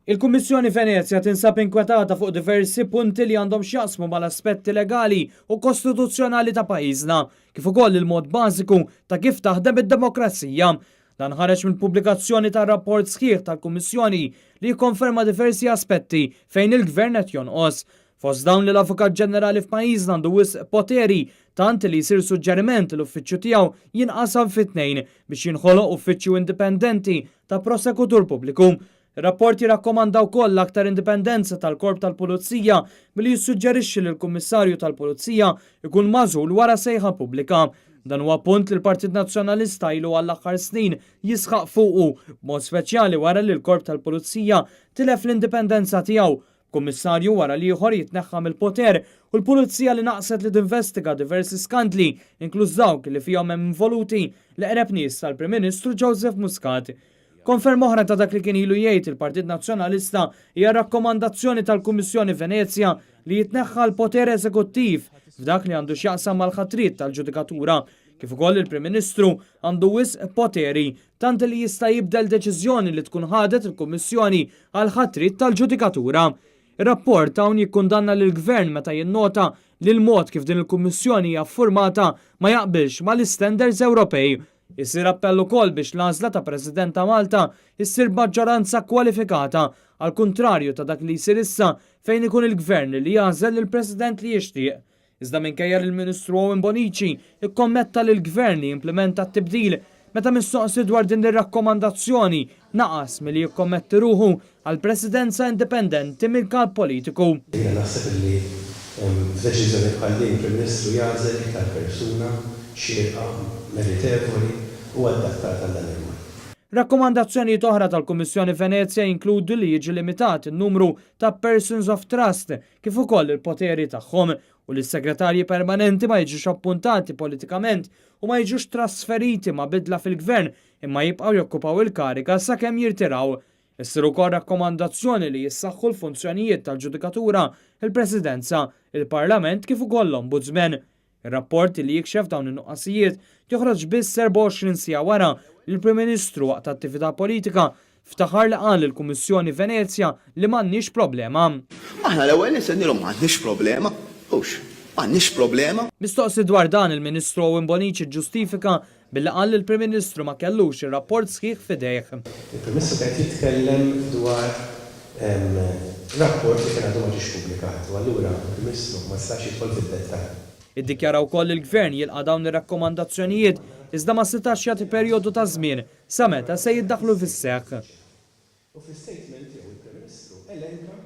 Il-Kummissjoni Venezja tinsab inkwetata fuq diversi punti li għandhom x'jaqsmu mal-aspetti legali u kostituzzjonali ta' pajjiżna, kif ukoll il-mod bażiku ta' kif taħdem id-demokrazija. Dan ħareġ mill-pubblikazzjoni tar-rapport sħiħ tal-Kummissjoni li jikkonferma diversi aspetti fejn il-Gvern qed jonqos. Fost dawn li l-Avukat Ġenerali f'pajjiżna għandu wisq poteri tant li jsir suġġeriment li l-uffiċċju tiegħu jinqasam fi tnejn biex jinħoloq uffiċċju indipendenti ta' prosekutur pubbliku. Ir-rapport jirrakkomanda wkoll aktar indipendenza tal-Korp tal-Pulizija billi jissuġġerixxi li l-Kummissarju tal-Pulizija jkun magħżul wara sejħa pubblika. Dan huwa punt li l-Partit Nazzjonalista ilu għall-aħħar snin jisħaq fuqu, b'mod speċjali wara li l-Korp tal-Pulizija tilef l-indipendenza tiegħu, b'Kummissarju wara l-ieħor jitneħħa mill-poter u l-Pulizija li naqset li tinvestiga diversi skandli, inkluż dawk li fihom hemm involuti l-eqreb nies tal-Prim Ministru Joseph Muscat. Konferma oħra ta' dak li kien ilu jgħid il-Partit Nazzjonalista hija r-rakkomandazzjoni tal-Kummissjoni Venezja li jitneħħa l-poter eżekuttiv f'dak li għandu x'jaqsam mal-ħatriet tal-ġudikatura, kif ukoll li l-Prim Ministru għandu wisq poteri tant li jista' jibdel deċiżjoni li tkun ħadet il-Kummissjoni għall-ħatriet tal-ġudikatura. Ir-rapport hawn jikkundanna lill-Gvern meta jinnota li l-mod kif din il-Kummissjoni hija ffurmata ma jaqbilx mal-istandards Ewropej. Isir appell ukoll biex l-għażla ta' President ta' Malta issir b'maġġoranza kwalifikata, għall-kuntrarju ta' dak li jsir issa fejn ikun il-Gvern li jagħżel lill-President li jixtieq. Iżda minkejja li l-Ministru Owen Bonnici kkommetta lill-Gvern li jimplimenta t-tibdil, meta mistoqsi dwar din ir-rakkomandazzjoni naqas milli jikkommetti ruħu għal Presidenza indipendenti mill-kap politiku. Jiena naħseb illi f'deċiżjoni bħal din il-Prim Ministru jagħżel l-iktar persuna xierqa, meritevoli u adattata għal dan ir-rwol. Rakkomandazzjonijiet oħra tal-Kummissjoni Venezja jinkludu li jiġi limitat in-numru ta' persons of trust kif ukoll il-poteri tagħhom u li s-segretarji permanenti ma jiġux appuntati politikament u ma jiġux trasferiti ma' bidla fil-gvern imma jibqgħu jokkupaw il-kariga sakemm jirtiraw. Issir ukoll rakkomandazzjoni li jissaħħu l-funzjonijiet tal-ġudikatura, il-Presidenza, il-Parlament kif ukoll l-Ombudsman. Ir-rapport li jikxef dawn in-nuqqasijiet joħroġ biss 24 siegħa wara li l-Prim Ministru waqt attività politika ftaħar li qal lill-Kummissjoni Venezja li m'għandniex problema. Aħna l-ewwel nies ngħidilhom m'għandniex problema, hux, m'għandniex problema. Mistoqsi dwar dan, il-Ministru Owen Bonnici ġġustifika Billi qal li l-Prim Ministru ma kellux ir-rapport sħiħ f'idejh. Il-Prim Ministru kien qed jitkellem dwar rapport li kien għadu ma ġiex pubblikat u allura l-Prim Ministru ma setax jidħol fid-dettall. Iddikjara wkoll li l-Gvern jilqa' dawn ir-rakkomandazzjonijiet iżda ma setax jagħti perjodu ta' żmien sa meta se jiddaħħlu fis-seħħ. U fl-istatement tiegħu il-Prim Ministru elenka.